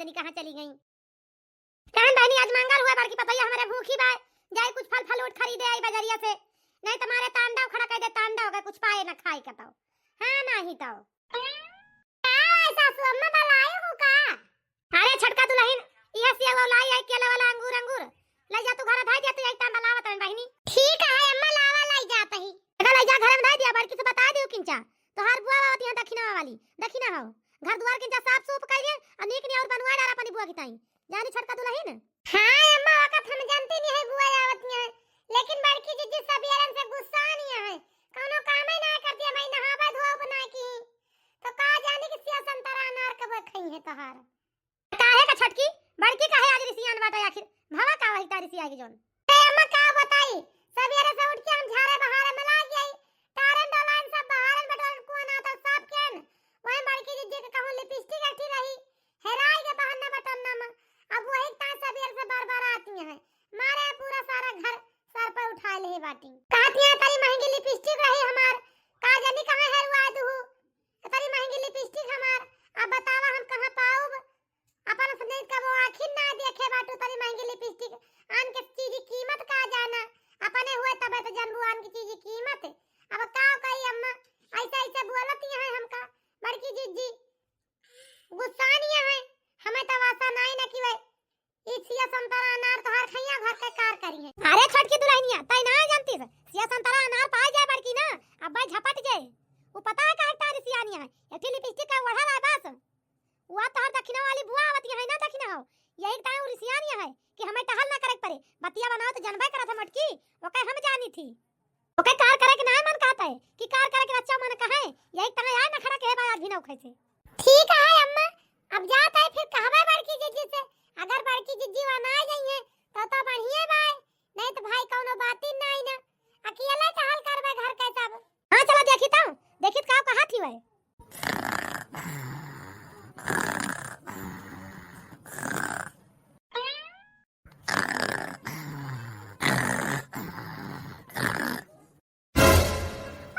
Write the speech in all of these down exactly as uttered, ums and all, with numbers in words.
तनी कहाँ चली गई। कहन बहिनी, आज मंगर हुआ, बड़की पतोहिया हमरे भूखी बाय, जाई कुछ फल फलूट खरीदे आई बजरिया से, नहीं तो मारे तांडव खड़ा कर दे, तांडव के कुछ पाए ना खाए के तो। हाँ, नहीं तो। का ऐसा सासू अम्मा बलाई हूँ का? अरे छोटका दुलहिन, इहे सेव लाई आई, केला वाला, अंगूर, अंगूर, ले जा तू घर धई दे, तू एक टाइम बनावत हन बहिनी। ठीक है अम्मा, लावा लाई जात ही। देखा, ले जा घर में धई दिया, बड़की से बता दियो किंचा, तोहार बुआ आवत यहाँ दखिना वाली, दखिना हो, घर दुआर किंचा साफ सूफ कर दे, और नीक नियर बनवा डार अपनी बुआ की ताई। जानी छोटका दुलहिन। हाँ अम्मा, वकत हम जानती नहीं है बुआ आवत नहीं है, लेकिन बड़की जिज्जी सबियरन से गुस्सा नहीं है, कौनो कामे ना करती है, भाई नहावे धोवे ना की, तो का जानी कि सेव संतरा अनार कब खाई है तोहार। काहे का छोटकी, बड़की काहे आज रिसियान बाटे आखिर, भवा का वही तारी सियाई के जोन। ए अम्मा का बताई, सबियरे से उठ के हम झारे बहारे में लाग गई, टारन डोलान सब बहारन बटोरन कुआं ना तो सब केन, वही बड़की जिज्जी के कहूँ लिपस्टिक अठी रही, हेराई के बहाना बटन नाम। अब वही ताई सबियर से बरबराती है, मारे पूरा सारा घर सर पे उठा ले बाटी। कहती है, "तरी महंगी लिपस्टिक रही हमार, का जानी कहाँ हेरुआ दुहू, तरी महंगी लिपस्टिक हमार, अब बतावा हम कहाँ पाउब? अपन अपने कबो आँखिन ना देखे बाटू, तरी महंगी लिपस्टिक, आन के चीज कीमत का जाना, अपने हुए तबे तो जानबू आन के चीज कीमत।" अब का कही अम्मा, ऐसा ऐसा बोलती है हमका बड़की जिज्जी। गुस्सा नहीं है, हमें तो वासा नहीं ना कि वह ई सेव संतरा अनार तोहार खइया घर के कार करी है। अरे छोटकी दुलहिनिया, तई ना जानती से, सेव संतरा अनार पाए जाए बड़की ना, अब भाई झपट जाए। वो पता है काहे तारी सियानी है, एक ठे लिपस्टिक का ओढ़ा रहा बस। वो तोहार दखिना वाली बुआ आवत है ना, दखिना हो, यही ताई वो रिसियानी है कि हमें टहल ना करे के पड़े। बतिया बनाओ तो जनबे करत है मोटकी, ओके हम जानी थी। ओके कार करे के ना मन कहता है कि कार करे के अच्छा मन कहे, यही तरह आए नखड़ा के बाद भी ना उखे से। ठीक है अम्मा, अब जात है फिर कहबे बड़की जिज्जी से, अगर बड़की जिज्जी वहाँ ना जाइए तो तो बढ़िया बाय, नहीं तो भाई कौनो बात ही नहीं ना, अकेले टहल करबे घर के सब। हाँ चला देखी तो, देखी तो का कहा थी वह।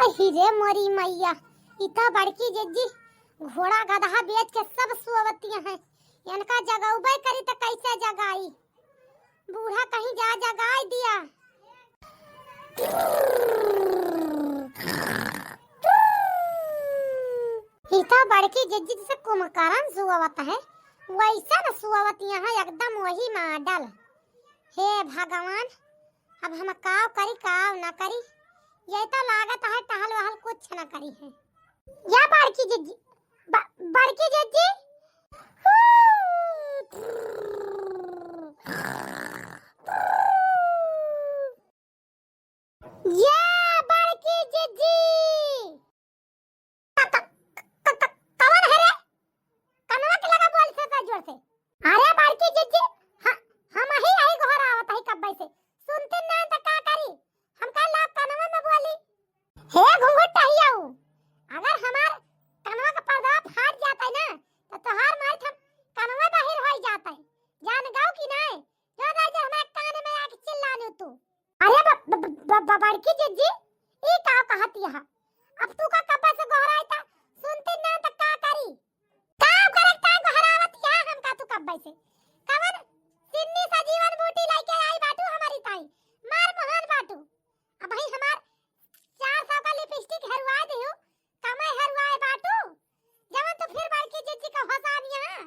अहि रे मोरी मैया, ई त बड़की जिज्जी घोड़ा गदहा बेच के सब सुअवतिया हैं। इनका जगउबे करी त कैसे जगाई? बूढ़ा कहीं जा जगाई दिया। ई त बड़की जिज्जी जैसे कुंभकर्ण सुअवत है, वैसे न सुअवतिया हैं, एकदम वही मॉडल। हे भगवान, अब हम काव करी, काव न करी। ये तो लागत है टहल वहल कुछ न करी है। या बड़की जिज्जी, ब-, बड़की जिज्जी। ये बड़की जिज्जी। क-, क-, क-, क-, कवन है रे? कनवा के लगा बोल से, से जोर से। अरे बड़की जिज्जी, ह-, हम ही यही घर आवत ही कब्बे से। सुनती ना त का करी? हम का लाग कनवा में बोली? हे घुंघट टहियाऊ, अगर हमार कनवा का पर्दा फाट जाता है ना, तो तोहार माई हम कनवा बाहर हो जाता है। जान गाओ कि नहीं? जो राजा हमारे कान में आके चिल्लाने तू। अरे ब-, ब-, ब-, ब-, बड़की जिज्जी, ई का कहत यह? अब तू का कब्बे से गोहराई ता, सुनती ना त का करी? का करे ता गोहरावत यह हम का तू कब्बे से? कवन सिन्नी सा जीवन बूटी लेके आई बाटू हमारी ताई? मार मोहन बाटू। अब भाई हमार चार सौ का लिपस्टिक हरवा दियो, कमाई हरवाए बाटू। जवन तू फिर बड़की जिज्जी का होसान यहाँ।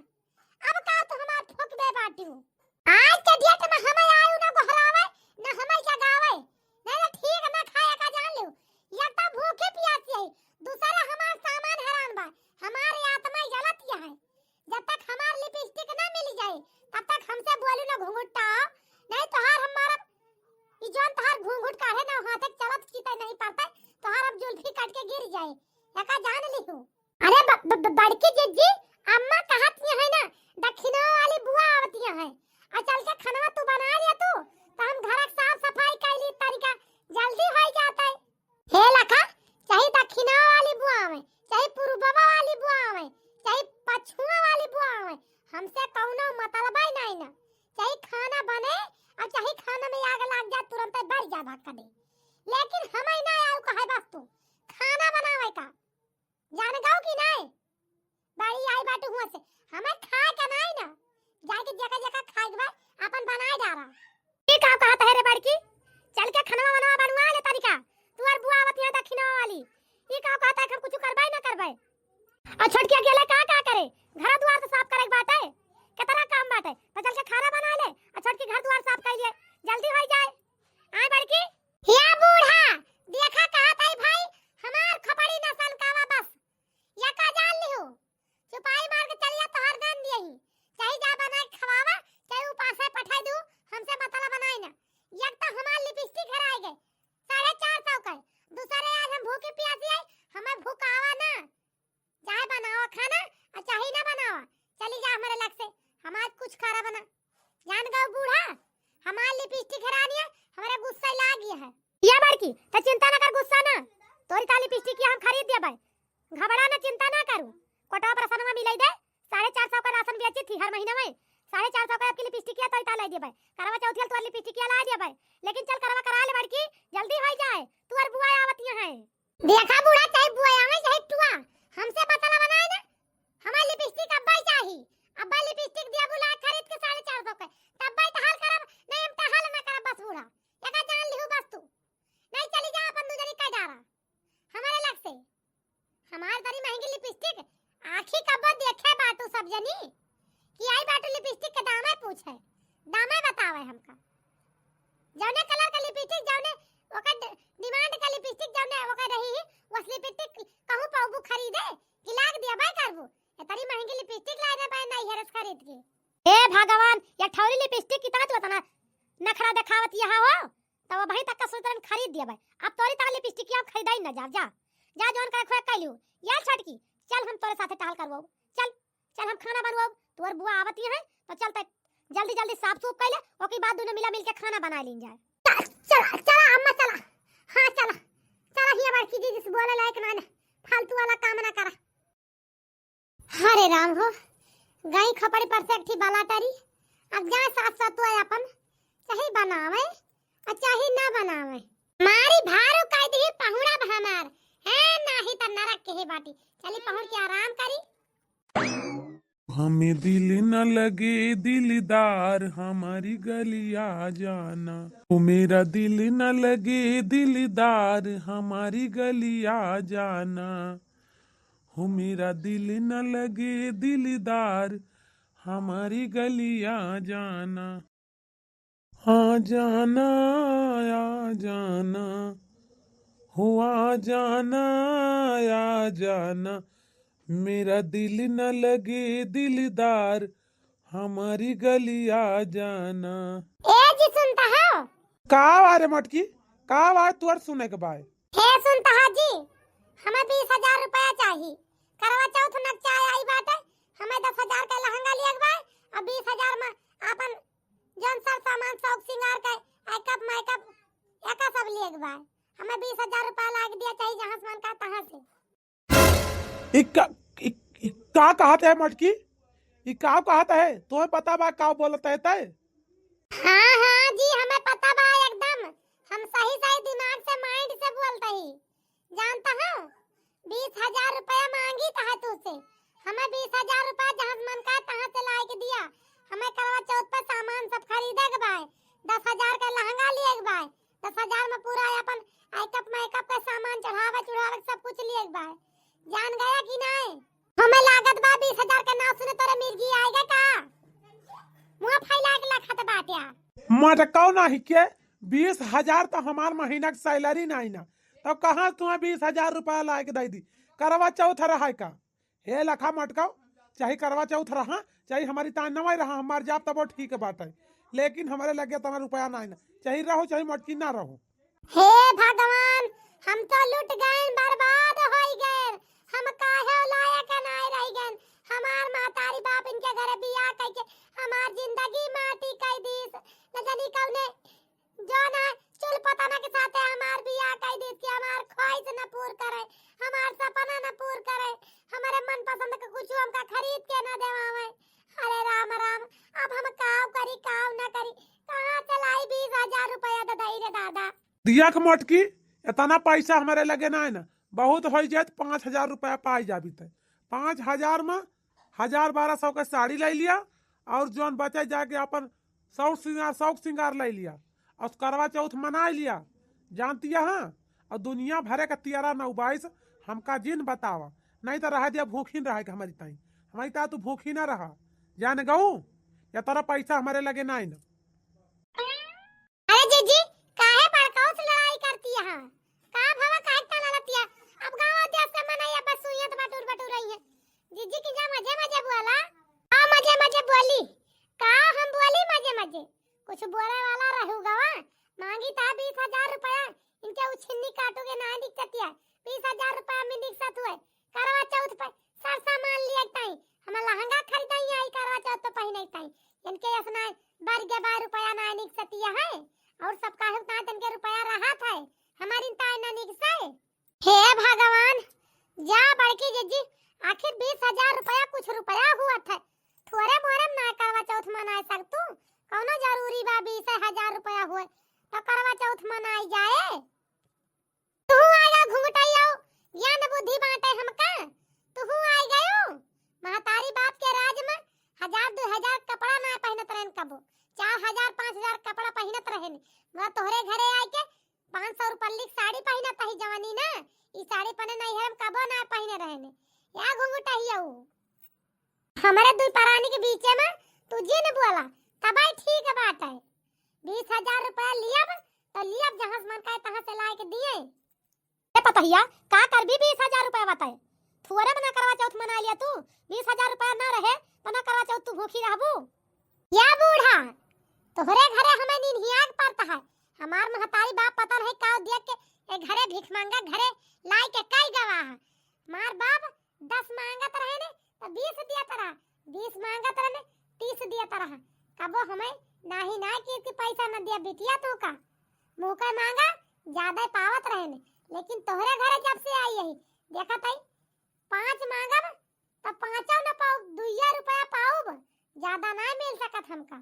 अब का तू हमार फूक दे बाटू? आज के डेट में हमें आयु ना गोहरावे, ना हमें जगावे, नहीं ना ठीक ना खाए का जान लियो। या तो भूखे प्यासी है, दूसरा हमार सामान हैरान बा, हमार आत्मा जलत यह है। जब तक हमार लिपस्टिक ना मिल जाए, तब तक हमसे बोलू ना घुंघुटा, नहीं तोहार हम मारब। ई जौन तोहार घुंघुट काढ़े ना हाथे चलत चीते नहीं पड़ता, तोहार अब जुल्फी काट के गिर जाए, एका जान लिहू। अरे ब-, ब-, ब-, बड़की जिज्जी, अम्मा कहत ये है ना, दखिनो वाली बुआ आवत ये है, और चल के खनवा तू बना लिया तू, तो हम घर के साफ सफाई कर ली, तरीका जल्दी हो जाता है। हे लखा, चाहे दखिना वाली बुआ आवे, चाहे पुरुबवा वाली बुआ आवे, चाहे पछुआ वाली बुआ आवे, हमसे कौनो मतलब ही नहीं ना। चाहे खाना बने और चाहे खाना में आग लग जाए, तुरंत ही बरी जा भाग कर दे। लेकिन हमें ना आऊ कहे बस तू खाना बनावे का। जान गऊ कि नहीं? बड़ी आई बाटू हुआ से, हमें खाए का नहीं ना। ता लिपस्टिक हम खरीद देबै, घबरा ना, चिंता ना करू। कोटवा पर सनमा मिलाई दे, साढ़े चार सौ का राशन बेची थी हर महीना में, साढ़े चार सौ का आपकी लिपस्टिक या तो इता लाई देबै। करवा चौथ के तोर लिपस्टिक या लाई देबै, लेकिन चल करवा करा ले बड़की, जल्दी हो जाए, तोर बुआ आवत है। देखा बूढ़ा, चाहे बुआ आवे चाहे टुआ, हमसे बतला बनाए ना। हमार लिपस्टिक अब्बा ही चाही, अब्बा लिपस्टिक दिया बुला खरीद के साढ़े चार सौ के, तब्बा ही टहल करब, नहीं हम टहल ना करब बस बूढ़ा, एका जान लिहू बस तू। नहीं चली जा अपन दू जनी का डारा, हमारे लग से। हमार तरी महंगी लिपस्टिक आँखी कब्बो देखे बाटू सब जनी कि आई बाटू लिपस्टिक के दामे पूछे, दामे बतावे हमका। जौने कलर का लिपस्टिक, जौने ओकर डि-, डिमांड का लिपस्टिक, जौने ओकर रही, वस लिपस्टिक कहूँ पाउबू खरीदे कि लाग दिया बाय करबू। इतनी महंगी लिपस्टिक ला दे बाय नहीं हरस खरीद के। हे भगवान, ये ठौरी लिपस्टिक की तरह तू इतना नखरा दिखावत यहाँ हो, तब वहीं तक का सोच रहे खरीद दिया बाय। अब तोरी तक लिपस्टिक की हम खरीदा ही न जाब, जा। जा जौन करे खोए कैलू। यार छोटकी, चल हम तोरे साथे टहल करवाओ। चल, चल हम खाना बनवाओ। तोर बुआ आवत ही है, तो चल तक जल्दी जल्दी साफ सूफ कर ले, ओके बाद दोनों मिला मिल के खाना बना लीन जाए। चल, चला, चला अम्मा चला। हाँ चला, चला हिया बड़की दीदी से बोले लायक ना, फालतू वाला काम ना करा। हरे राम हो, गई खपड़ी पर से एक ठी बलाटरी। अब जाए सास सतुआ अपन, चाहे बनावे और चाहे ना बनावे। मारी भारो कह दी पहुड़ा हमार, है नाही त नरक के ही बाटी। चली पहुड़ के आराम करी। हमें दिल न लगे दिलदार, हमारी गलिया जाना। ओ मेरा दिल न लगे दिलदार, हमारी गलिया जाना। हो मेरा दिल न लगे दिलदार, हमारी गलिया जाना। आ जाना, आ जाना, हो आ जाना, आ जाना, मेरा दिल न लगे दिलदार, हमारी गलिया जाना। ए जी सुनता हो? का बा रे मटकी, का बा तोर सुने के बाय? हे सुनता हो जी, हमें बीस हजार रुपया चाही। करवा चौथ नकचाए आई बाटे, हमें दस हजार का लहंगा लिए के बाय और बीस हजार में अपन जौन सब सामान शौक सिंगार के मेकअप मेकअप एका सब लिए के बाय। हमें बीस हजार रुपया लाग दिया चाही जहाँ से मन का तहाँ से। ई का, ई, ई का कहत है मटकी? ई का कहत है? तोहे पता बा का बोलत है तै? हाँ, हाँ जी, हमें पता बा एकदम। हम सही, सही दिमाग से, माइंड से बोलत ही। जानता हो, बीस हजार रुपया मांगी त है तू से। हमें बीस हजार रुपया जहाँ से मन का तहाँ से लाए के दिया। हमें करवा चौथ पर सामान सब खरीदे के बाय, दस हजार का लहंगा लिए के बाय, दस हजार में पूरा अपन मेकअप, मेकअप का सामान चढ़ावे, चढ़ावे सब कुछ लिए के बाय। जान गया कि नहीं? हमें लागत बा बीस हजार का नाम सुने तोरे मिर्गी आएगा का? मुँह फैला के लखत बाट्या। मटकाओ ना हिके, बीस हजार तो हमार महीना के सैलरी नहीं ना, तो कहाँ तुम्हें बीस हजार रुपया लाए के दे दी? करवा चौथ रहा है का? हे लखा मटकाओ, चाहे करवा चौथ रहा, चाहे हमारी तान नवाई रहा, हमार जाब तबो ठीक बाटे, लेकिन हमारे लगे तुम्हारा रुपया नहीं ना, चाहे रहो चाहे मटकी ना रहो। हे भगवान, हम तो लुट गए, बर्बाद हो गए, हम काहे लायक नहीं रह गए। हमार मातारी बाप इनके घरे बियाह करके हमार जिंदगी माटी कर दीस। न जानी कौने जौन है चुल पताना के साथे हमार बियाह कर दीस कि हमार ख्वाहिश न पूर करे, हमार सपना न पूर करे, हमारे मनपसंद के कुछ हमका खरीद के न देवावे। अरे राम राम, अब हम काव करी काव न करी, कहाँ से लाई बीस हजार रुपया दे दई रे दादा। दिया के मटकी, इतना पैसा हमारे लगे ना है ना, बहुत हो जाए तो पाँच हजार रुपया पाई जाबी ते। पाँच हजार में हजार बारह सौ के साड़ी ले लिया और जौन बचे जाके अपन शौक सिंगार, शौक सिंगार ले लिया और करवा चौथ मना लिया। जानती है हाँ? और दुनिया भरे का तियारा नौ बाईस हमका जिन बतावा, नहीं तो रह दिया भूखी न रहे के हमारी ताई। हमारी ताई तू भूखी ना रहा, जान गऊ, या तोरा पैसा हमारे लगे नहीं ना। अरे जीजी, काहे बड़काऊ से लड़ाई करती है? का भवा काहे ताना लतिया? अब गाँव देश से मनई अब सुइयत बटुर बटुर रही है। जीजी की जा मजे मजे बोला। हाँ मजे मजे बोली। का हम बोली मजे मजे? कुछ बोले वाला रहू गवा। मांगी था बीस हजार रुपया। इनके उछिन्नी काटू के ना दिक्कतिया। बीस हजार रुपया में दिक्कत हुए। करवा चौथ पे सर सामान लिए ताई। हम लहंगा खरीदाई आई करवा चौथ पे पहिने ताई। इनके असना बार के बार रुपया ना निक सतिया है। और सब काहे उतना तन के रुपया रहा था। हमारी ताई ना निक से। हे जा बड़की जिज्जी, आखिर बीस हजार रुपया कुछ रुपया हुआ था, थोरे मोरे में ना करवा चौथ मनाए सकतू। कौनो जरूरी बा बीस हजार रुपया हुए तो करवा चौथ मनाई जाए? तू आया घुंघटैया, ज्ञान बुद्धि बांटे हमका, तू आई गयो। महतारी बाप के राज में हजार दो हजार कपड़ा ना पहनत रहन कबो, चार हजार पाँच हजार कपड़ा पहनत रहन। मगर तोहरे घरे आए के पाँच सौ रुपया की साड़ी पहनत ही जवानी ना, ई साड़ी पहने नैहर में कबो ना पहने रहने। या घुंघटैया, हमरे दुई परानी के बीचे में तू जिन बोला, तबे ठीक बात है। बीस हजार रुपया लियब तो लियब, जहाँ से मन कहे तहाँ से लाए के दिए। ए पतहिया, का करबी बीस हजार रुपया बताए? थुअरे में ना करवा चौथ मना लिया तू। बीस हजार रुपया ना रहे तो ना करवा चौथ तू भूखी रहबू। या बूढ़ा, तोहरे घरे हमें निन्हियाग पड़ता है। हमार महतारी बाप पता नहीं का दिया के ए घरे भीख मांगा घरे लाई के कई गवा है। मार बाप दस मांगत रहे ने तो बीस दिया तरह, बीस मांगत रहे ने तीस दिया तरह। कबो हमें नाही ना कि, कि पैसा न दिया बिटिया तू का। मुँह के मांगा ज्यादा पावत रहे ने, लेकिन तोहरे घरे जब से आई यही देखत आई पाँच मांगब तो पाँचों न पाउब, दुइया रुपया पाउब, ज्यादा ना मिल सकत हमका।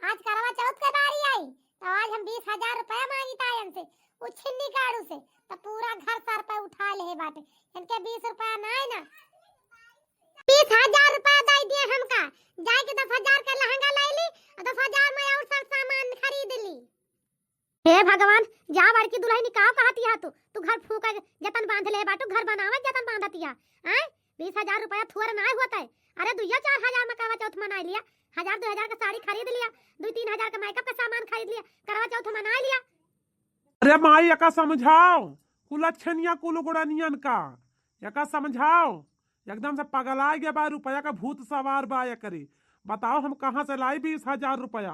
आज करवा चौथ के बारी आई तो आज हम बीस हजार रुपया मांगी तायन से, उ छिन्नी काड़ू से, तो पूरा घर सर पे उठा ले बाटे। इनके बीस रुपया ना है ना, बीस हजार रुपया दे दिए हमका, जाए के दस हजार का लहंगा ले ली और दस हजार में और सब सामान खरीद ली। हे भगवान, जा बड़की दुल्हनी, का कहतिया तू? तू घर फूके जतन बांध ले बाटू, घर बनावे जतन बांधतिया। हैं? बीस हजार रुपया थुअर नाय होत है। अरे दुइया चार हजार में करवा चौथ मनाई लिया, हजार दो हजार का साड़ी खरीद लिया, दो तीन हजार का मेकअप का सामान खरीद लिया, करवा चौथ मनाई लिया। अरे माई, एका समझाओ, कुलच्छनिया कुलगुड़नियन का, एका समझाओ। एकदम से पगलाइ गया बा, रुपया का भूत सवार बा एकरे। बताओ हम कहाँ से लाई बीस हजार रुपया?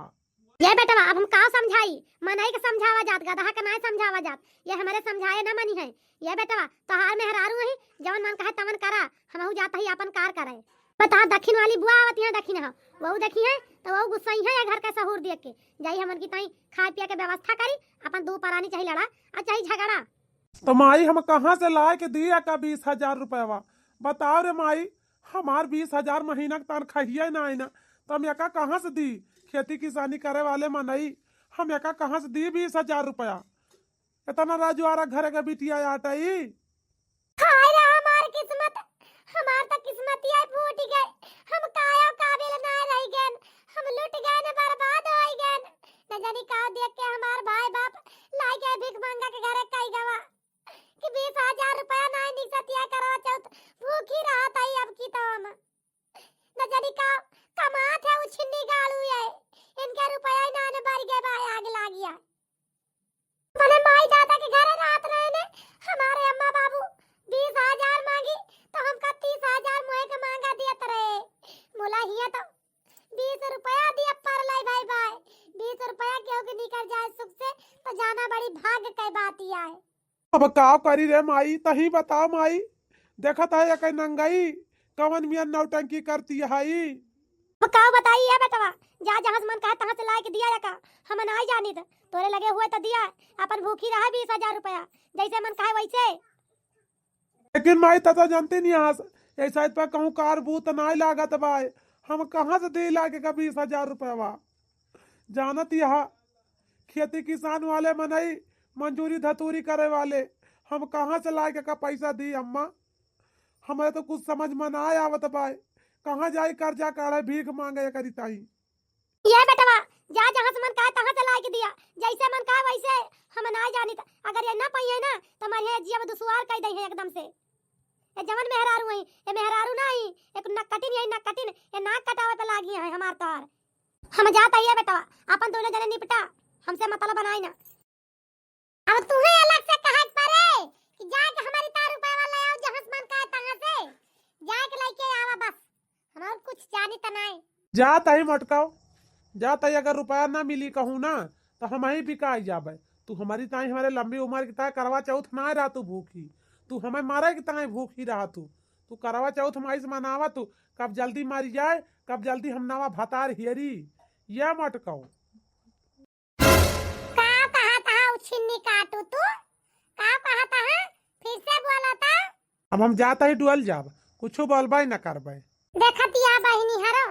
ये बेटवा, अब हम का समझाई? मनई के समझावा जात, गदहा के नाय समझावा जात। ये हमरे समझाए न मनी है। ये बेटवा, तोहार मेहरारू ही, जवन मन कहे तवन करा, हमहू जात ही आपन कार करे। बता, दक्षिण वाली बुआ आवत यहाँ दक्षिण हा, वहू देखी है तो वहू गुस्सई है या घर का सहूर देख के। जाई हमन की ताई खाए पिए के व्यवस्था करी, अपन दू परानी चाहे लड़ा और चाहे झगड़ा। तो माई, हम कहाँ से लाए के दिया का बीस हजार रुपयवा? बताओ रे माई, हमार बीस हजार महीना के तनखाहिया ना आई ना, तो हम एका कहाँ से दी? खेती किसानी करे वाले मनई, हम एका कहाँ से दी बीस हजार रुपया? इतना राजवारा घरे के बिटिया आटई। हाय रे हमार किस्मत, हमार तो किस्मतिया फूट गए। हम कायो काबिल ना रह गए, हम लुट गए न, बर्बाद हो गए। न जानी का देख के हमार भाई बाप लाई के भिखमंगा के घरे कई गवा कि बीस हजार रुपया ना निकसतिया करवा चौथ भूखी रहत आई। अब की तो हम न जानी का कमात है उ छिन्नी गाड़ू है, इनके रुपया ही ना न भर गए भाई, आग लागिया। अपने माई दादा के घरे रहत रहे ने, हमारे अम्मा बाबू बीस हजार मांगी तो हमका तीस हजार मोए के मांगा दियत रहे। बोला हिया तो बीस रुपया दिया पर लाई भाई भाई, बीस रुपया केहू के निकल जाए सुख से तो जाना बड़ी भाग के बात ही आए। अब का करी रे माई, तही बताओ माई, देखत है एक नंगई कवन मियन नौटंकी करती है। अब का बताई है बेटवा, जा जहाँ से मन कहे तहाँ से लाए के दिया या का, हम नाई जानित। तोरे लगे हुए तो दिया, अपन भूखी रहे बीस हजार रुपया, जैसे मन कहे वैसे। लेकिन माई, तता जानती नहीं हस, ऐसा इत पर कहूँ कार बूत नाई लागत बाय, हम कहाँ से दे लागे का बीस हजार रुपया? जानत यहा खेती किसान वाले मनई, मजूरी धतूरी करे वाले, हम कहाँ से लागे का पैसा दी अम्मा? हमें तो कुछ समझ में ना आवत बाय, कहाँ जाई कर्जा काढ़े भीख मांगे करी ताई। ये बेटवा, जा जहाँ से मन कहे तहाँ से लाए के दिया, जैसे मन कहे वैसे। हम ना जानित, अगर ये ना पाइए ना तो हमारे जिया में दुसवार कह दे है एकदम से। ये जवन मेहरारू है, ये मेहरारू ना है, एक नकटिन, यही नकटिन, ये नाक कटावे पे लागी है हमार तोहार। हम जात है ये बेटवा, अपन दोनों जने निपटा, हमसे मतलब बनाई ना। अब तुहे अलग से कहे के पड़े कि जाके हमारी तार रुपया वाला आओ, जहाँ से मन कहे तहाँ से जाके लेके आवा बस, हम और कुछ जानी त नाई। जात ही मटकाओ, जात ही, अगर रुपया ना मिली कहूँ ना तो हम ही बिकाई जाबे। तू हमारी ताई, हमारे लंबी उम्र की ताई करवा चौथ ना रहा तू भूखी, तू हमें मारे की ताई भूखी रहा तू। तू करवा चौथ माई से मनावा तू, कब जल्दी मरी जाए, कब जल्दी हम नवा भतार हेरी। या मटकाओ। का कहा तहा उछिन्नी काटू तू? का कहा तहा? फिर से बोला था। अब हम जात ही डुअल जाब, कुछो बोलबे न करबे। देखतिया बहिनी हरो,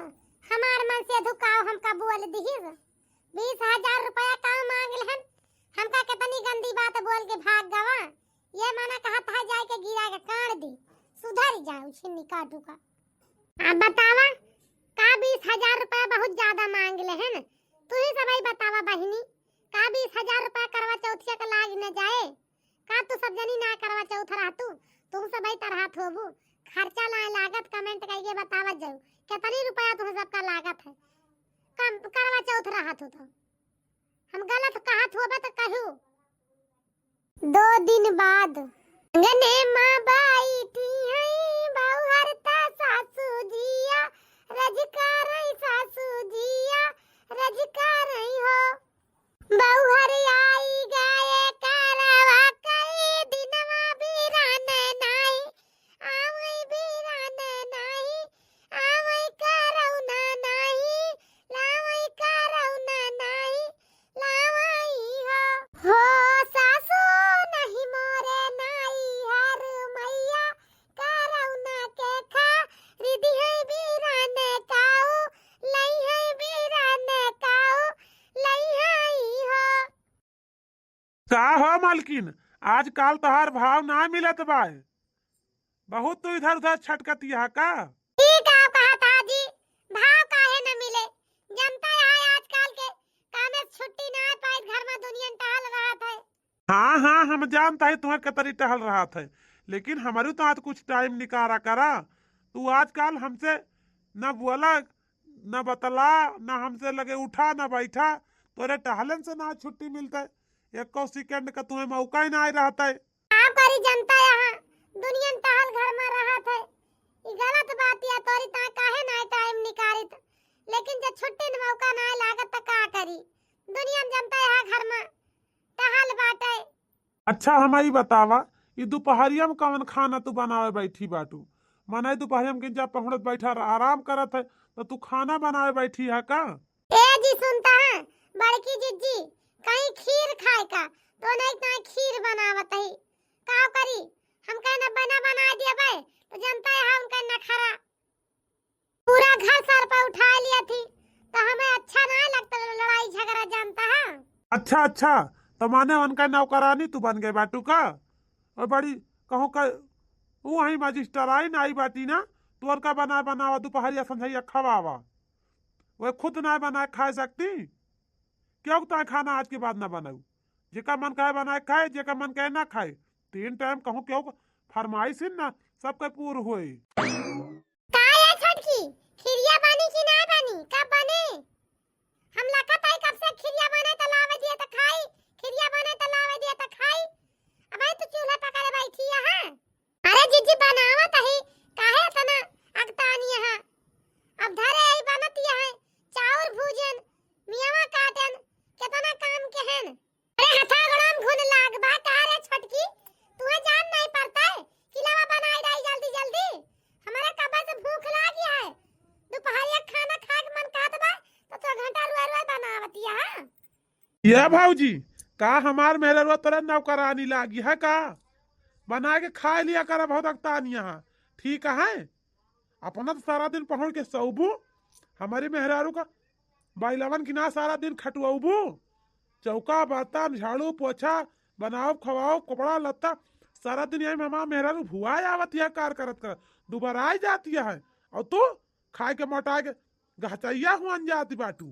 हमार मन से अधु काव हमका बोल दिहिस। बीस हजार रुपया काव मांग लेहन, हमका कितनी गंदी बात बोल के भाग गवा। ये मना कहत है जाए के गिरा के काट दी, सुधर जाऊ छिन्नी काटू का। अब बतावा, का बीस हजार रुपया बहुत ज्यादा मांग लेहन? तू ही सबही बतावा बहिनी, का बीस हजार रुपया करवा चौथिया का लाग न जाए? का तू सब जनी ना करवा चौथ रहतू? तू सबही त रहत होबू। खर्चा लाए लागत comment कइके बतावत जाऊ, कितनी रुपया तुम सबका लागत है? कम करवा चौथ रहत हो तो। हम गलत कहत होबे त कहू। दो दिन बाद। अंगने मा बैठी हैं बउहर त सासू जिया, रजका रही सासू जिया, रजका रही हो। बउहर आई गए करवा कई दिनवा बिरान नाही, आवई बिरान नाही, आवई करौना नाही, लावई करौना नाही, लावई हो। हो सासू नहीं मोरे नाई हर मैया, करौना के खा रिदी है बिरान काऊ, लई है बिरान काऊ, लई है हो। का हो मालकिन, आजकल तोहार भाव ना मिलत बाय, बहुत तू इधर उधर छटकतिया का? ई का कहत हा जी, भाव काहे न मिले? जनता यहाँ आजकल के कामे से छुट्टी ना पाइत, घर में दुनिया में टहल रहत है। हाँ हाँ, हम जानत है तुम्हें कतरी टहल रहत है, लेकिन हमरू तो आज कुछ time निकारा करा। तू आजकल हमसे न बोला, न बतला, न हमसे लगे उठा न बैठा, तोरे टहलन से ना छुट्टी मिलते, एको second का तुम्हें मौका ही ना रहता है। का करी जनता यहाँ, दुनिया में टहल घर में रहत है, ई गलत बात या तोरी ता काहे ना time निकारित, लेकिन जब छुट्टी न मौका ना लागत त का करी, दुनिया में जनता यहाँ घर में टहल बाटे। अच्छा, हम ई बतावा, ई दुपहरिया में कवन खाना तू बनावे बैठी बाटू? मने दुपहरिया में किंचा पहुड़त बैठा आराम करत है, तो तू खाना बनावे बैठी है का? ए जी, सुनता है बड़की जिज्जी, कहीं खीर खाए का, तो नहीं तो खीर बनावत है। का करी, हम कहे न बना बना देबे, तो जनता है उनका नखरा। पूरा घर सर पर उठा लिया थी, तो हमें अच्छा ना लगता लड़ाई झगड़ा, जानता है? अच्छा अच्छा, तो माने उनका नौकरानी तू बन गए बाटू का? और बड़ी कहूँ का, वही मजिस्टराइन आई बाटी ना, तो उनका बना बनावा, दोपहरिया संझैया खवावा, वह खुद ना बना खाए सकती? क्यों तय खाना आज के बाद ना बनाऊ? जेका मन कहे बनाए खाए, जेका मन कहे ना खाए। तीन time कहूँ क्यों फरमाइश ही ना, सबके पूर होए। का ये छोटकी, खिरिया बनी कि ना बनी? कब बने? हम लखत है कब से खिरिया बने त लावे दिए त खाई, खिरिया बने त लावे दिए त खाई। अब तो चूल्हे पकड़े बैठी है। अरे जिज्जी बनावत ही, काहे इतना अगतानी है? अब धरे आई बनत है, चाउर भूजन, मियावा काटन, कितना काम के हन। अरे हथा गोड़ाम घुन लाग बा, का रे छोटकी? तुहे जान नहीं पड़ता है कि लावा बनाई डाई जल्दी जल्दी। हमारे कब्बा से भूख लागी है, दोपहरिया खाना खाए के मन कहत बा, तो तू घंटा रुआ रुआ बनावतिया है। ये भौजी, का हमार मेहररुआ तोरे नौकरानी लागी है का? बना के खा लिया करा, बहुत अगतानी है, ठीक है? अपना तो सारा दिन पहुड़ के सौबू, हमारी मेहरारू का बैलवन की ना सारा दिन खटुआबू, चौका बर्तन झाड़ू पोछा बनाओ खवाओ कपड़ा लत्ता, सारा दिन यही में हमार मेहरारू भुआ आवत है कार करत करत, दुबारा आई जाती है, और तू खाए के मोटा के गहचैया हुआन जाती बाटू।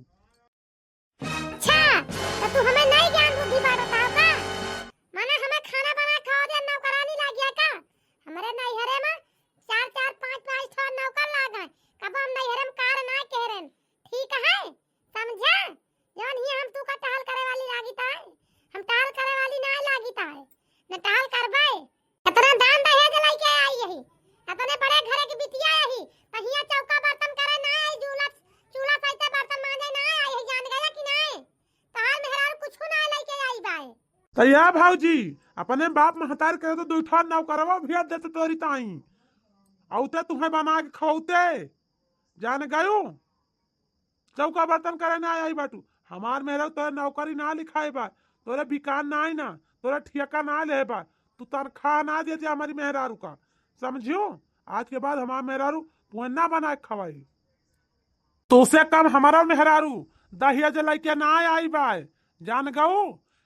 अच्छा, तो तू हमें नहीं ज्ञान बुद्धि बांटत हो का? माने हमें खाना बना खाओ दे नौकरानी लागिया का? हमरे नैहरे में चार चार पाँच पाँच ठो नौकर लाग हैं, कब हम नैहरे में कार ना कह रहे, ठीक है? समझा? जौन ही हम तू का टहल करे वाली लागित है, हम टहल करे वाली ना लागित है, न टहल करबे। इतना दान दहेज लेके आई यही, इतने बड़े घरे की बिटिया यही, तो हिया चौका बर्तन करे ना आई, चूल्हा, चूल्हा सहिते बर्तन मांजे ना आई, यही जान गया कि नहीं? तहार मेहरारू कुछ ना लेके आई बाए। तो या भौजी, अपने बाप महतार के तो दुई ठो नौकरवा भेज देते तोरी ताई, औते तुम्हें बना के खवौते, जान गयो। चौका बर्तन करे ना आई बाटू। हमार मेहरारू तोरे नौकरी ना लिखाए बा, तोरे बिकान ना आई ना, तोरे ठेका ना ले बा, तू तनख्वाह ना दे दे हमारी मेहरारू का। समझियो? आज के बाद हमार मेहरारू तुहे ना बनाए के खवाई। तोसे कम हमारा मेहरारू दहेज लइके ना आई बाय, जान गऊ।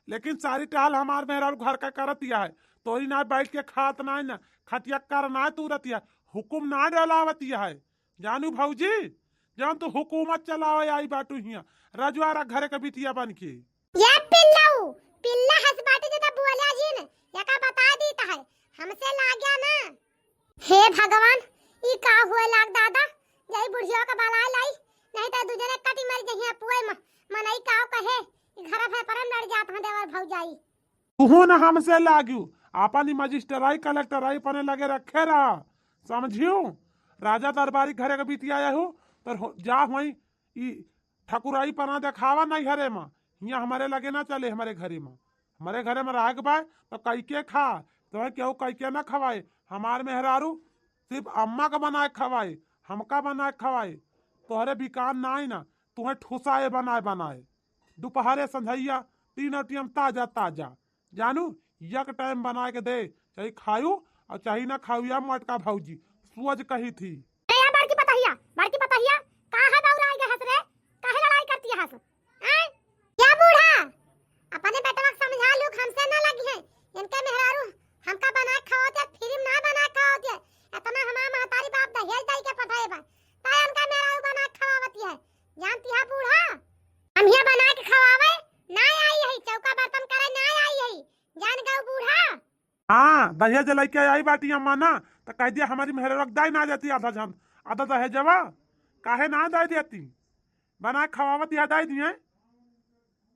लेकिन सारी टहल हमार मेहरारू घर का करत यह है, तोरी ना बैठ के खात ना, ना खटिया कर ना तूरत यह, हुकुम ना डलावत यह है। जानू भौजी, जौन तू हुकूमत चलावे आई बाटू हियां रजवारा घरे के बिटिया बन के। ये पिल्लऊ, पिल्ला हंस बाटे जे त बोला जिन, एका बता दीत है, हमसे लाग्या ना। हे भगवान, ई का हुए लाग दादा, यही बुढ़िया का बलाए लाई, नहीं त दूजने कटी मर जहिया पुए म-, मनई काव कहे, ई घर भर परम लड़ जात हैं देवर भौजाई। तुहू न हमसे लाग्यू, आपन ई मजिस्टराई कलेक्टराई अपने लगे रखे रहा, समझियो? राजा दरबारी घरे के बिटिया आया हो, तो हो, जा हुई ई ठकुराई पना देखावा नहीं हरे मा, हियां हमारे लगे ना चले, हमारे घरे मा, हमारे घरे मा रह के बाय तो कई के खा, तो केहू कई के ना खवाए। हमार मेहरारू सिर्फ अम्मा का बनाए खवाए, हमका बनाए खवाए, तोहरे बिकान ना आई ना, तुहे ठुसाए बनाए बनाए। दोपहरे संझैया तीनों टाइम ताजा ताजा। जानू, एक टाइम बनाए के दे, चाहे खायू और चाहे ना खायू, या मोटका भौजी सोच कही थी। ए, या बड़की पतहिया, बड़की पतहिया, का है बौराई गए हंस रे? काहे लड़ाई करती है हंस? आय? या बूढ़ा, अपने बेटवा के समझा लू, हमसे ना लगी है। इनके मेहरारू हमका बना के खवाते, फ्री में ना बना के खवाते। इतना हमार महतारी बाप दहेज दई के पठाए बा, ता इनका मेहरारू बना के खवावती है। जानती है बूढ़ा, हम हिया बना के खवावे ना आई है, चौका बर्तन करे ना आई है, जान गऊ बूढ़ा। हाँ, दहेज लइके आई बाटी अम्मा ना, तो कह दिया हमारी मेहरारू के दाई ना जाती आधा झन, आधा दहेजवा काहे ना दे देती, बना के खवावत या दे दिए।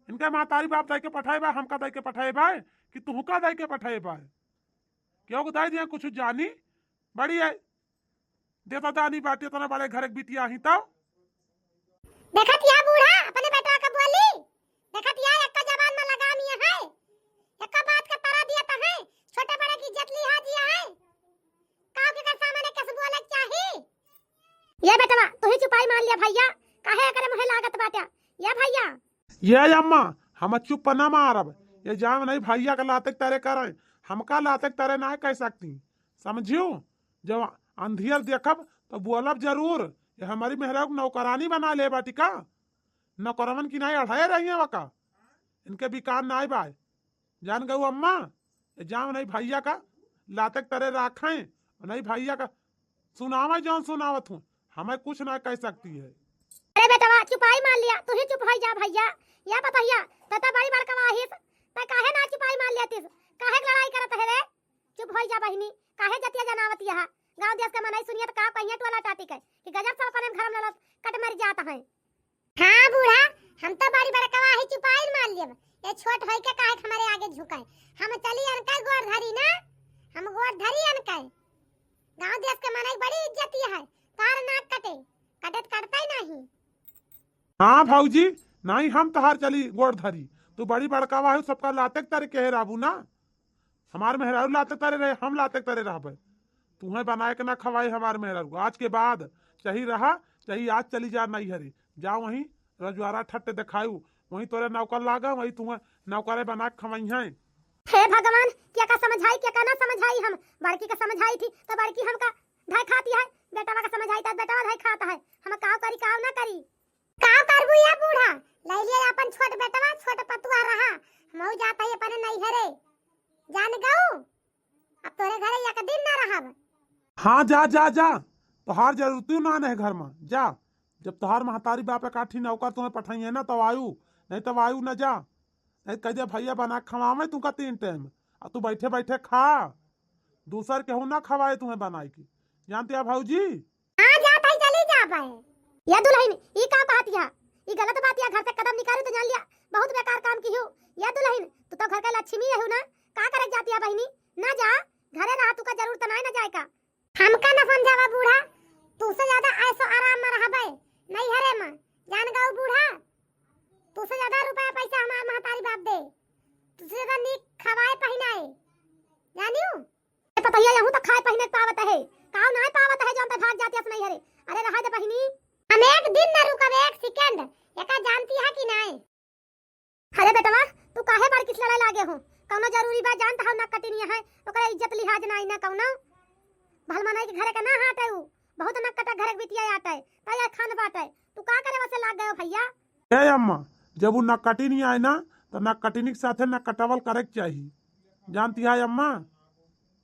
इनका महतारी बाप दई के पठाए बा, हमका दई के पठाए बा कि तुहका दई के पठाए बा? क्यों को दई दिए कुछ जानी बड़ी है। देता दानी बाटे, इतना बड़े घर के बिटिया ही तब। देखत या बूढ़ा अपने बेटवा के बोली, देखत या एक्का जबान में लगाम ये है, एक्का बात के परा दिया त है, छोटे बड़े की इज्जत लिहा दिया है। काव के कर सामने कैसे बोले के चाही? ये बेटवा, तू ही चुपाई मार लिया भैया, काहे करे मुहे लागत बाटे? ये भैया। ये अम्मा, हम चुप ना मारब, ये जान नहीं भैया के लाते के तरे करे, हमका लाते के तरे ना कह सकती, समझियो? जब अंधियर देखब तो बोलब जरूर, ये हमारी मेहरा के नौकरानी बना ले बाटी का? नौकरवन की नाई अढ़ाए रही है वका, इनके बिकान नाई बाय। जान गऊ अम्मा, ये जाओ नहीं भैया का लाते के तरे राखें, नहीं भैया का सुनावे जौन सुनावत हूँ, हमें कुछ ना कह सकती है। अरे बेटवा, चुपाई मार लिया, तू ही चुप हो जा भैया। या पतहिया, तता बड़ी बड़कवा हिस, तै काहे ना चुपाई मार लिया तिस? काहे के लड़ाई करत है रे? चुप होई जा बहिनी, काहे जतिया जनावत यहा? गाँव देश के मनई सुनिए त का कहिए टोला टाटी के कि गजब सब अपने घर में ललत कट मर जात हैं। हाँ बूढ़ा, हम तो बड़ी बड़कवा ही चुपाई मार लेब। ये छोट होई के काहे के हमारे आगे झुकाए? हम चली अनका गोड़ धरी ना, हम गोड़ धरी अनका। गाँव देश के मनई बड़ी इज्जत है, तार नाक कटे, कटे त कटता ही नहीं। हाँ भौजी, नहीं हम तहार चली गोड़ धरी, तू बड़ी बड़कवा है, सबका लाते के तरे कहे रहबू ना। हमार मेहरारू लाते तरे रहे, हम लाते तरे रहबे। तुहें बनाए के ना खवाई हमार मेहरारू। आज के बाद चाही रहा, चाही आज चली जा नैहरे। जा वहीं रजवारा ठट्टे देखायू, वहीं तोरे नौकर लागा, वहीं तुहें नौकरे बना के खवाई हैं। हे भगवान, क्या का समझाई, क्या का ना समझाई हम। बड़की का समझाई थी, तो बड़की हमका धाय खाती है, बेटवा का समझाई, तो बेटवा धाय खाता है। हम काव करी, काव ना करी। काव करबू या बूढ़ा, ले लिया अपन छोट बेटवा, छोट पतुआ रहा, हमहू जात है अपने नैहरे। जान गऊ, अब तोरे घरे एक दिन ना रहब। हाँ, जा, जा, जा, तोहार जरूरतियो ना है घर में, जा। जब तोहार महतारी बाप एकाठी नौकर तुम्हें पठाई है ना, तब आयु, नहीं तब आयु ना जा। नहीं कह दे भैया बना के खवावे तुमका तीन टाइम, और तू बैठे बैठे खा, दूसर केहू ना खवाए तुम्हें बनाए के। जानते हैं भौजी? हाँ, जात है, चली जा भाई। या दुल्हन, ई का बात या? ई गलत बात या, घर से कदम निकालू तो जान लिया, बहुत बेकार काम की हो। या दुल्हन, तू तो घर का लक्ष्मी है ना, का करे जाती है बहिनी? ना जा, घरे रहा, तू का जरूरत ना है ना जाए का। हमका न समझावा बूढ़ा, तू से ज्यादा ऐसो आराम में रहबे नैहरे में, जान गऊ बूढ़ा, तू से ज्यादा रुपया पैसा हमार महतारी बाप दे, तू से ज्यादा नीक खवाए पहिनाए, जानियो? ए पतोहिया, यहूं तो खाए पहिने के पावत है, काव नाय पावत है, जौन ते भाग जाती अस नैहरे। अरे रहा दे बहिनी। हम एक दिन न रुकब, एक सेकंड, एका जानती है कि नाय? अरे बेटवा, तू काहे बड़की से लड़े लागे हो? कौनो जरूरी बा? जानत हो ना कटिनिया है, ओकरा इज्जत लिहाज नाई ना कौनो। भल मनई के घरे के ना हटे उ, बहुत नककटक घरे के बिटिया आटे, तै अखन बाटे। तू का करे वसे लाग गयो भैया? ए अम्मा, जब उ नककटिनी आए ना, तो नककटिनी के साथे नककटवल करे के चाही, जानती है अम्मा?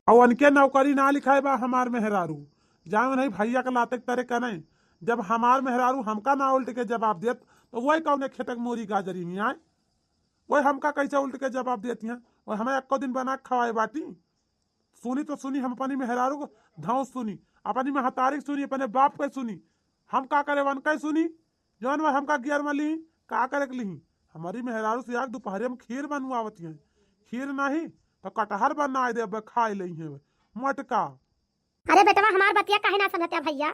और उनके नौकरी ना लिखाए बा हमार मेहरारू, जाए नहीं भैया के लाते के तरे कने। जब हमार मेहरारू हमका ना उल्ट के जवाब देत, तो वही कौने खेतक मोरी गाजरी नहीं आए, वही हमका कैसे उल्ट के जवाब देती हैं? वही हमें एको दिन बना के खवाए बाटी। सुनी तो सुनी, हम अपनी मेहरारू को धाव सुनी, अपनी महतारी के सुनी, अपने बाप के सुनी, हम का करे वन के सुनी, जौन वह हमका गियर में ली, का करे के ली? हमारी मेहरारू से आज दोपहरे में खीर बनवावती हैं, खीर नहीं तो कटहर बनाए दे, अब खाए ले हैं मोटका। अरे बेटवा, हमार बतिया काहे ना समझत्या भैया?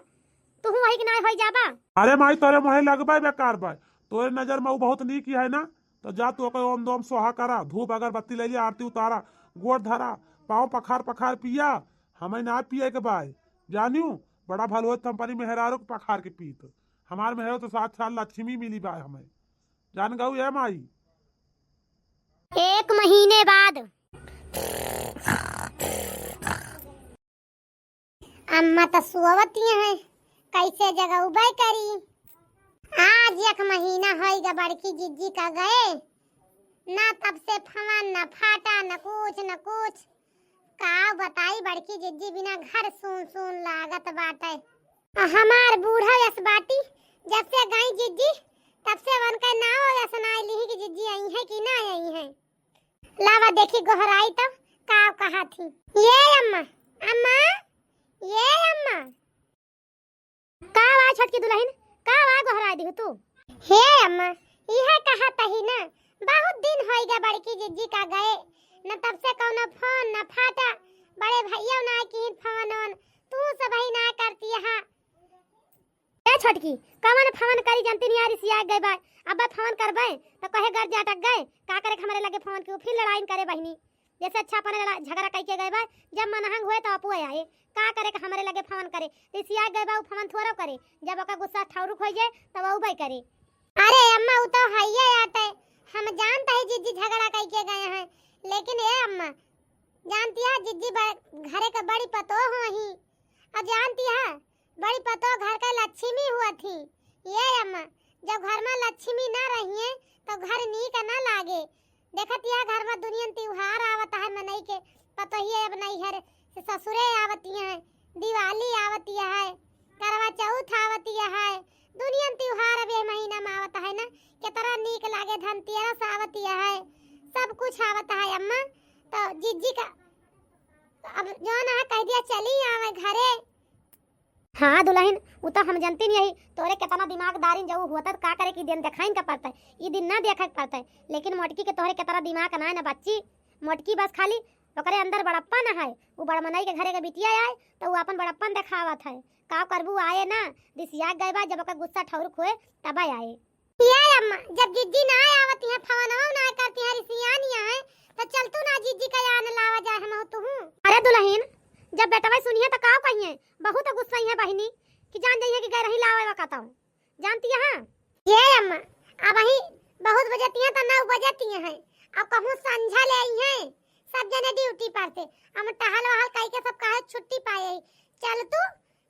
तू वही के नाय होई जाबा। अरे माई, तोरे मोहे लगबे बेकार बा। तोरे नजर में उ बहुत नीक है ना, तो जा तू ओके ओम दोम स्वाहा करा, धूप अगरबत्ती ले लिया, आरती उतारा, गोड़ धरा, पाँव पखार पखार पिया। हमें ना पिए के बाय, जानियो, बड़ा भल होत हम अपनी मेहरारू के पखार के पीत। हमार मेहरारू तो सात साल लक्ष्मी मिली बाय हमें, जान गऊ ए माई। एक महीने बाद। अम्मा त सोवती हैं, कैसे जगउबे करी। आज एक महीना होइगा बड़की जिज्जी का गए, ना तब से फोन, ना फाटा, ना कुछ, ना कुछ। का बताई, बड़की जिज्जी बिना घर सून सून लागत बाटे। आ हमार बूढ़ा यस बाटी, जब से गई जिज्जी, तब से उनका नाव यस ना लिही कि जिज्जी आई हैं कि ना आई हैं। लावा देखी गोहराई तब का कहा थी। ये अम्मा, अम्मा, ये अम्मा। का बा छोटकी दुलहिन, का बा गोहराई दिहु तू? हे अम्मा, इहे कहा तही ना, बहुत दिन होइगा बड़की जिज्जी का गए, न तब से कौनो फोन, न फाटा, बड़े भैया ना किहिन फोन ओन, तू सबही ना करती हा। ए छोटकी, कवन फोन करी, जनती नहीं आ रिसिया गए बा। अब फोन करबे तो कहे घर जाटक गए, का करे के हमरे लगे फोन के, उ फिर लड़ाई करे बहिनी। जैसे अच्छा अपने लड़ा-, झगड़ा कई के गए बा, जब मनहंग हुए तो अपू आए, का करे के हमरे लगे फोन करे, रिसिया गए बा, उ फोन थोड़ो करे, जब ओका गुस्सा ठौरुक हो जाए तब उ बे करे। अरे अम्मा, उ तो हइये आटे, हम जानत ही जिज्जी झगड़ा कई के गए हैं, लेकिन ए अम्मा, जानती है जिज्जी ब-, घरे के बड़ी पतोह होही, और जानती है बड़ी पतोह घर का लक्ष्मी हुआ थी। ये अम्मा, जब घर में लक्ष्मी ना रहिए तो घर नीक ना लागे। देखत यह घर में दुनियन त्योहार आवत है मनई के, पतोहिए अब नैहर से ससुरे आवती हैं, दिवाली आवती है, करवा चौथ आवती है, दुनियन त्योहार अब ये महीना में आवत है ना, कितना नीक लागे, धनतेरस आवती है, सब कुछ आवत है अम्मा। तो जिज्जी का अब जौन है कह दिया चली आवे घरे। हाँ दुलहिन, उ तो हम जनती नहीं यही, तोरे कितना दिमागदारिन जऊ हुआ था, का करे कि दिन देखाइन का पड़ता है, ई दिन ना देखे के पड़ता है, लेकिन मोटकी के तोहरे कितना दिमाग ना है ना बच्ची, मोटकी बस खाली ओकरे अंदर बड़प्पन है, उ बड़ मनई के घरे के बिटिया आए तो उ अपन बड़प्पन देखावत है, का करबू आए ना, रिसिया गए बा, जब ओकर गुस्सा ठौरुक होए तब आए। ये अम्मा, जब जिज्जी ना आवती हैं, फोनवा ना करती हैं, रिसियानी हैं, तो चल तू ना जिज्जी का आन लावा जाए हम तुहू। अरे दुलहिन, जब बेटवा सुनिए तो का कहिए, बहुत गुस्सा है बहिनी, कि जान जाइए कि गए रही लावे बा कतौ। जानती है? ये अम्मा, अब ही बहुत बजती हैं तो नौ बजती हैं, अब कहूँ संझा ले आई हैं, सब जने ड्यूटी पर से, हम टहल वहल कई के सब काहे छुट्टी पाए, चल तू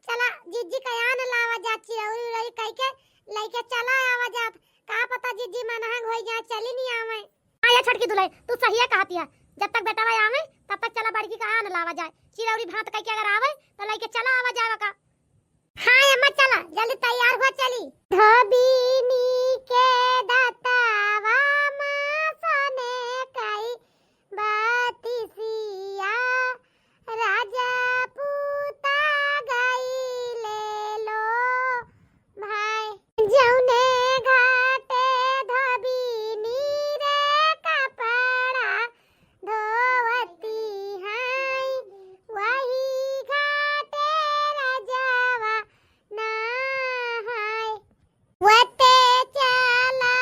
चला, जिज्जी का आन लावा जा, चिरौरी उरौरी कई के लइके चला आवा जा। का पता जिज्जी मनहंग होई जाए, चली नहीं आवे। हाँ, ये छोटकी दुलही, तू सहिए कहती है, जब तक बेटवा आवे, तब तक चला बड़की का आन लावा जाए। चिरौरी भात कई के अगर आवे, तो लइके चला आवा जाए का। हाँ अम्मा, चला, जल्दी तैयार हुआ, चली। धोबिनी के दतवा माँ सने कई बतिसिया राजा पूता गईले लो भाई। जौने घाटे धोबिनी रे कपड़ा धोवती हैं, वही घाटे राजावा नहाए। वते चला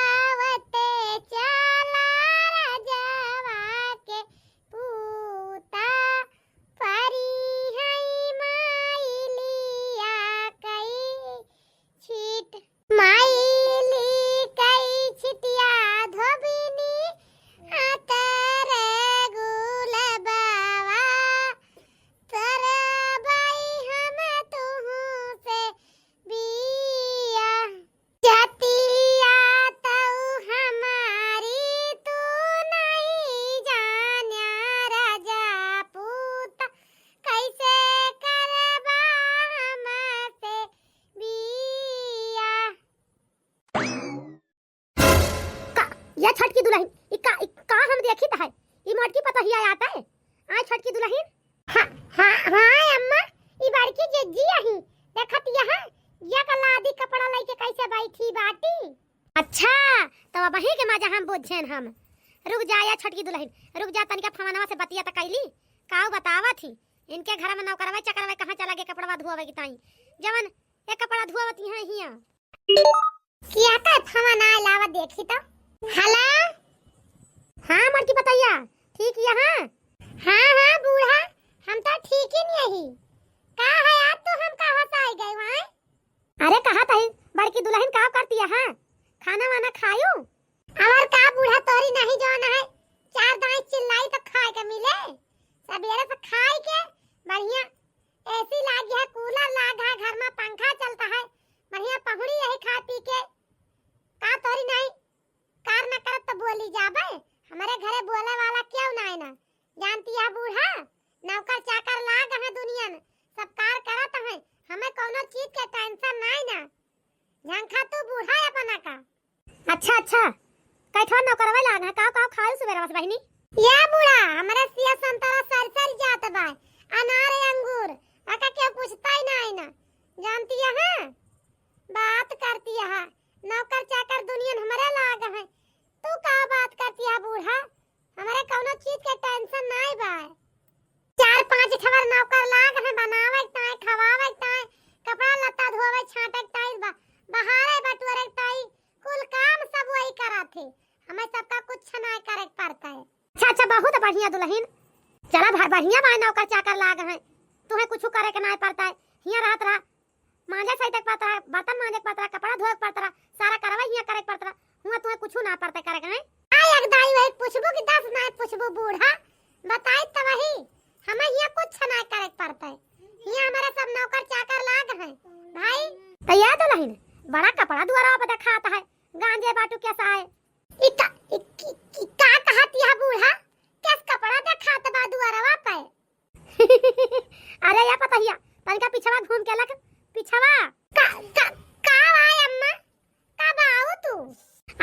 या छोटकी दुलहिन, ई का, ई का हम देखित है? ई मोटकी पतोहिया आत है। आय छोटकी दुलहिन। हाँ, हाँ, हाँ अम्मा, ई बड़की जिज्जी अही। देखत यहाँ, या का लादी कपड़ा लइके कैसे बैठी बाटी। अच्छा, तब अबही के मजा हम बुझेन हम। रुक जा या छोटकी दुलहिन, रुक जा, तनिका फवनवा से बतिया त कैली। काऊ बतावत ही, इनके घर में नौकरवा चकरवा कहाँ चला गए कपड़वा धोवे की ताई, जवन ये कपड़ा धोवत यहाँ हिया। किया का फोन आए लावा देखी तो। हेलो। हाँ मोटकी पतोहिया, ठीक यहाँ? हाँ, हाँ बूढ़ा, हम तो ठीक ही नहीं ही। का है आज तू हम कहाँ से आई गए वहाँ? अरे कहा तही, बड़की दुलहिन का करती है, हाँ? खाना वाना खायू? और का बूढ़ा तोरी नहीं जौन है, चार दाई चिल्लाई तो खाए के मिले। सबेरे से खाए के बढ़िया एसी लागी है, कूलर लाग है, घर में पंखा चलता है, बढ़िया पहुड़ी यही खा पी के। का तोरी नहीं कार न करत तो बोली जाबे, हमरे घरे बोले वाला क्यों ना है ना? जानती है बूढ़ा, नौकर चाकर लाग है दुनिया में, सब कार करत है, हमें कौनो चीज के टेंशन ना है ना। झंखा तू बूढ़ा अपना का। अच्छा, अच्छा, कैठवा नौकरवा लाग है, काव काव खायू सुबेरवा से बहिनी? या बूढ़ा, हमरे सिया संतरा सर सर जात बा, अनार अंगूर, आका क्यों पूछता ही ना है ना। जानती है, हाँ? बात करती है, नौकर चाकर दुनियन हमरे लाग है, तू का बात करती है बूढ़ा? हमरे कौनो चीज के टेंशन नाई बा। चार पांच ठवर नौकर लाग है, बनावे के ताई, खवावे के ताई, कपड़ा लत्ता धोवे छाटे के ताई, बा-, बहारे बटोरे के ताई, कुल काम सब वही करत है। हमें सबका कुछ नाई करे के पड़ता है। अच्छा, अच्छा, बहुत बढ़िया दुलहिन। चला भ-, बढ़िया बा, नौकर चाकर लाग है, तुहे कुछ करे के नाई पड़ता है, हियाँ रहत रहा। मांजे सही तक पड़त रहा, बर्तन मांजे के पड़त रहा, कपड़ा धोए के पड़त रहा, सारा करवाई हियाँ करे के पड़त रहा, हुआँ तुहे कुछ ना पड़ते करे के, हैं? आय अगदाई वही पूछबू कि दस ना पूछबू बूढ़ा, बताई त वही, हमें हियाँ कुछ ना करे के पड़ते, हियाँ हमारे सब नौकर चाकर लाग हैं भाई। त या दुलहिन, बड़ा कपड़ा दुआरा पे देखात है, गांजे बाटू कैसा है? ई का, ई, ई, ई का कहत यह बूढ़ा, कैस कपड़ा देखात बा दुआरवा पे? अरे या पतोहिया, तनिका पिछवा घूम के लग, पिछवा। का, का, का आय अम्मा? कब आऊ तू?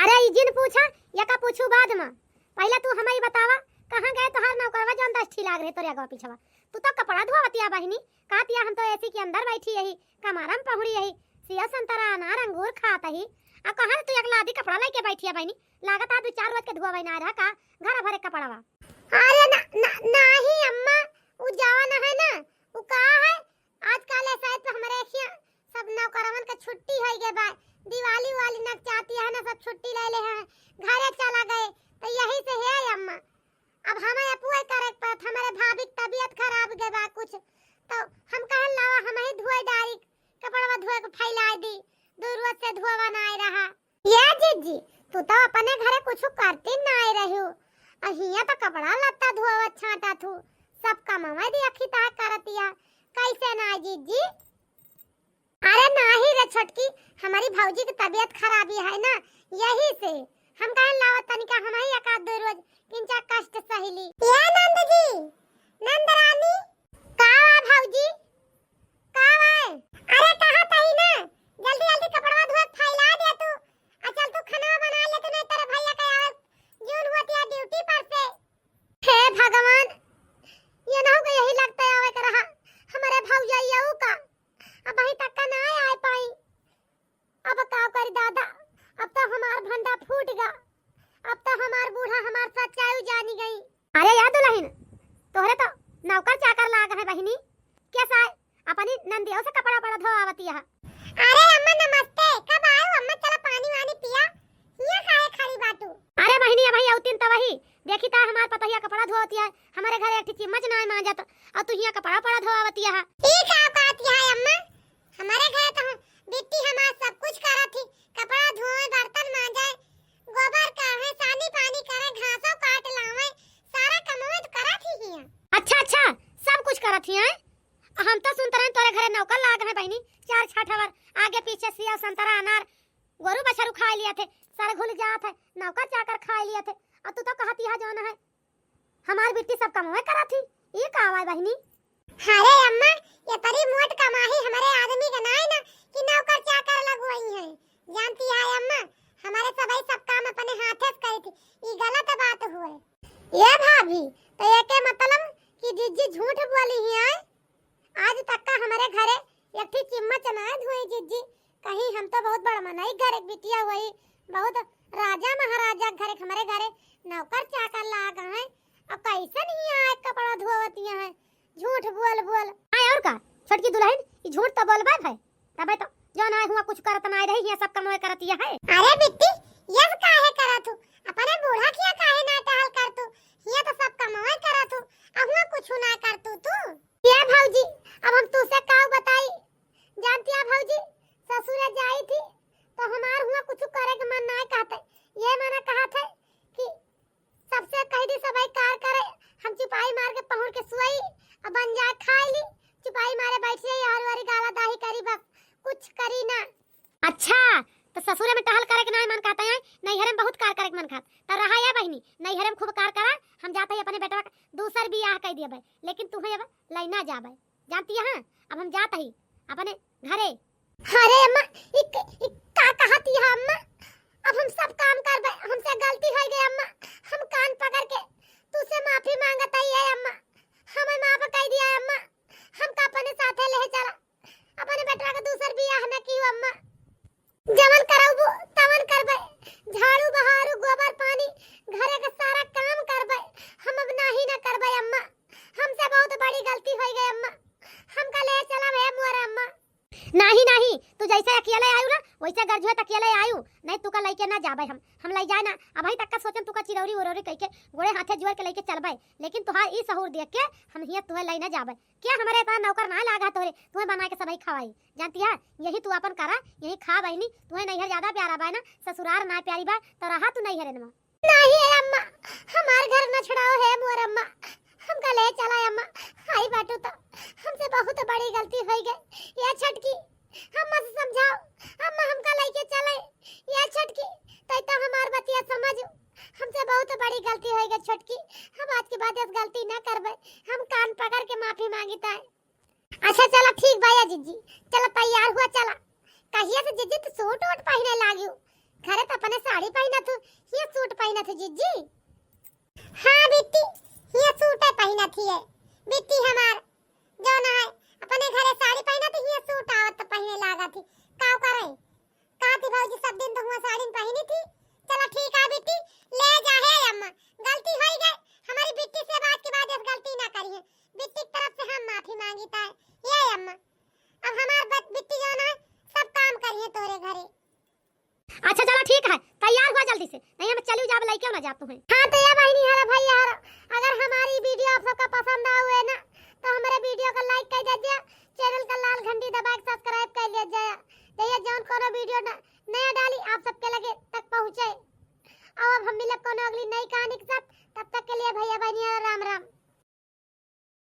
अरे ई जिन पूछा, या का पूछू बाद में। पहले तू हमें ई बतावा, कहाँ गए तोहार नौकरवा जौन दस ठी लाग रहे तोरे अगवा पिछवा? तू तो कपड़ा धोवतिया बहिनी, कहतिया हम तो एसी के अंदर बैठी यही, कमरा में पहुड़ी यही, सिया संतरा अनार अंगूर खात ही, आ कहाँ से तू एक लादी कपड़ा लेके बैठिया बहिनी? लागत आ दू चार रोज के धोवे ना रहा का, घर भरे कपड़वा। अरे ना, ना, नाही अम्मा, उ जवन है ना, उ का है, आजकल ए साइड पे हमरे हियाँ सब नौकरवन के छुट्टी होई गए बा, दिवाली वाली नक चाहती है ना, सब छुट्टी ले ले हैं, घरे चला गए, तो यही से है अम्मा। अब हमें अपुए करे के पड़त, हमारे भाभी के तबीयत खराब गए बा कुछ, तो हम कहन लावा हम ही धोए डारी, कपड़वा धोए के फैला दी, दू रोज से धोवा ना रहा। ये जिज्जी, तू तो अपने घरे कुछ करती नाय रही हो, आ हियाँ तो कपड़ा लत्ता धोवत छांटत हो, सब कमवे देखी ता करतिया, कैसे ना जिज्जी? अरे नाही रे छोटकी, हमारी भौजी की तबीयत खराबी है ना, यही से हम कहन लावत तनिका हम ही एक आध दो रोज किंचा कष्ट सहिली। ये नंद जी, नंद रानी, का बा भौजी? का बा? अरे कहा तही ना, जल्दी जल्दी कपड़वा धोए के फैला दे तू। आ चल तू खाना बना ले, तू नहीं तेरे भैया के आवे जून हुआ तिया ड्यूटी पर से। हे भगवान, ये ना हो गई, यही लगता आवे के रहा हमारे भौजाई यऊ का, अब अभी तक का ना आए पाई। अब का करी दादा, अब तो हमार भंडा फूट गा, अब तो हमार बूढ़ा हमार सच्चाई जानी गई। अरे या दुलहिन, तोहरे तो नौकर चाकर लाग है बहिनी, कैसा है? अपनी नंदियों से कपड़ा पड़ा धोआवती है। अरे अम्मा नमस्ते, कब आयो अम्मा, चला पानी वानी पिया, हियाँ काहे खड़ी बाटू? अरे बहिनी, अबही औतिन त वही, देखी ता हमार पतोहिया कपड़ा धोआवती है, हमारे घर एक ठे चिम्मच ना मांजत, और तू हियाँ कपड़ा पड़ा धोआवती है। ई का बात है अम्मा, हमारे घर तो हम बिट्टी हमार सब कुछ करत ही, कपड़ा धोए, बर्तन मांजे, गोबर काढ़े, सानी पानी करे, घासो काट लावे, सारा कमवे तो करत ही हिया। अच्छा, अच्छा, सब कुछ करत ही हैं? हम तो सुनत रहे तोरे घरे नौकर लाग है बहिनी, चार छह ठवर, आगे पीछे सेव, संतरा, अनार, गोरू बछरू खा लिया थे, सरघुल जात है, नौकर चाकर खा लिया थे, और तू तो कहती है जौन है, हमार बिट्टी सब कमवे करत ही, ई का आवाज बहिनी? अरे अम्मा, ये तरी मोट कमाही हमारे आदमी के नाई ना कि नौकर चाकर लगवाई है। जानती है अम्मा, हमारे सबई सब काम अपने हाथे से करी थी, हमरे घरे एक ठी चिम्मच नाहीं धोई जिज्जी, कहीं हम तो बहुत बड़ मनई घर एक बिटिया हुई, बहुत राजा महाराजा घर एक हमरे घरे नौकर चाकर लाग हैं, और कैसे नहीं आए कपड़ा धोवतिया हैं, झूठ बोल बोल। आए और का, छोटकी दुलहिन, ई झूठ तो बोलबे भाई, तबे तो जौन आए हुआ कुछ करत नाहीं रही, ये सब कमवे करतिया है। अरे बिट्टी, ये काहे करत हूँ, अपने बूढ़ा किया काहे ना टहल कर तू, ये तो सब कमवे करत हूँ, अहुआ कुछ ना कर तू तू। ए भौजी, अब हम तुसे का बताई, जानतिया भौजी, ससुरे जाई थी तो हमार हुआ कुछ करे के मन नाहीं कहते, ये मना कहत है कि सबसे कह दी सबई कार करे, हम चुपाई मार के पहुड़ के सोई, अब बन जाए खाई ली, चुपाई मारे बैठ जाई, हर वारी गाला दाही करी बस, कुछ करी ना। अच्छा, तो ससुरे में टहल करे के नाहीं मन कहता है, नैहरे में बहुत कार करे के मन कहत, तो रहा या बहिनी, नैहरे में खूब कार करा, हम जाते ही अपने बेटवा का दूसर बियाह कह दिए भाई, लेकिन तुम्हें अब लैना जाबे। जानती है, अब हम जात ही अपने घरे। अरे अम्मा, इ क-, इ का कहत है अम्मा? अब हम सब काम करबे, हमसे गलती हो गई अम्मा, हम कान पकड़ के तुसे माफी मांगत ही है अम्मा, हमें माफ कर दिया अम्मा, हमका अपने साथे ले चला, अपने बेटवा का दूसर बियाह न कियो अम्मा। जवन करउबू तवन करबे, झाड़ू बहारू गोबर पानी घरे के सारा काम करबे, हम अब नाही ना करबे अम्मा, हमसे बहुत बड़ी गलती होइ गई अम्मा, हमका ले चला भैया मोर अम्मा। नाही नाही, तू जैसे अकेले आयु ना वैसे गरजुए त अकेले आयु, नहीं तू का लइके ना जाबे हम, हम लइ जाए ना। अबही तक का सोचन तू का चिरौरी उरौरी कइके गोड़े हाथे जुअर के लइके चलबे, लेकिन तुहार ई सहूर देख के हम हियाँ तुहे लइ ना जाबे। क्या हमरे इतना नौकर ना लागा तोहरे, तुहे बना के सबही खवाई। जानती है, यही तू अपन करा, यही खा बहिनी, तुहे नैहर ज्यादा प्यारा बा ना, ससुरार ना प्यारी बा, तो रहा तू नैहरे नमा। नाही है अम्मा, हमार घर न छुड़ाओ है मोर अम्मा, हमका ले चला अम्मा। हाय बाटू तो हमसे बहुत बड़ी गलती होइ गई। या छोटकी, अम्मा से समझाओ, अम्मा हमका लेके चले। या छोटकी, तै तो हमार बतिया समझ, हमसे बहुत बड़ी गलती होइ गई छोटकी, हम आज के बाद ऐस गलती ना करबे, हम कान पकड़ के माफी मांगित है। अच्छा चला ठीक बा या जिज्जी, चला तैयार हुआ चला। कहिया से जिज्जी तू सूट वूट पहिने लागियो? घरे तो अपने साड़ी पहिनत हू, हियाँ सूट पहिनत हू जिज्जी। हाँ बिट्टी, हियाँ सूटे पहिनत ही है। बिट्टी हमार जौन है अपने घरे साड़ी पहिनत ही, हियाँ सूट आवत तो पहिने लागत ही। का करे? का थी भौजी सब दिन तो हुआ साड़ी पहिनी थी। चला ठीक है बिट्टी, ले जा है अम्मा, गलती होइ गई, हमारी बिट्टी से आज के बाद ऐस गलती ना करिए। बिट्टी की तरफ से हम माफी मांगित है। ये अम्मा, अब हमार बत-, बिट्टी जौन है सब काम करिए तोरे घरे। अच्छा चला ठीक है, तैयार हुआ जल्दी से, नहीं हम चलियो जाब लइके ना जाब तुहे। हाँ तो या बहिनी हरा भाई हरा, अगर हमारी video आप सबका पसंद आवे ना तो हमारे video का like कर दीजिए, channel का लाल घंटी दबा के subscribe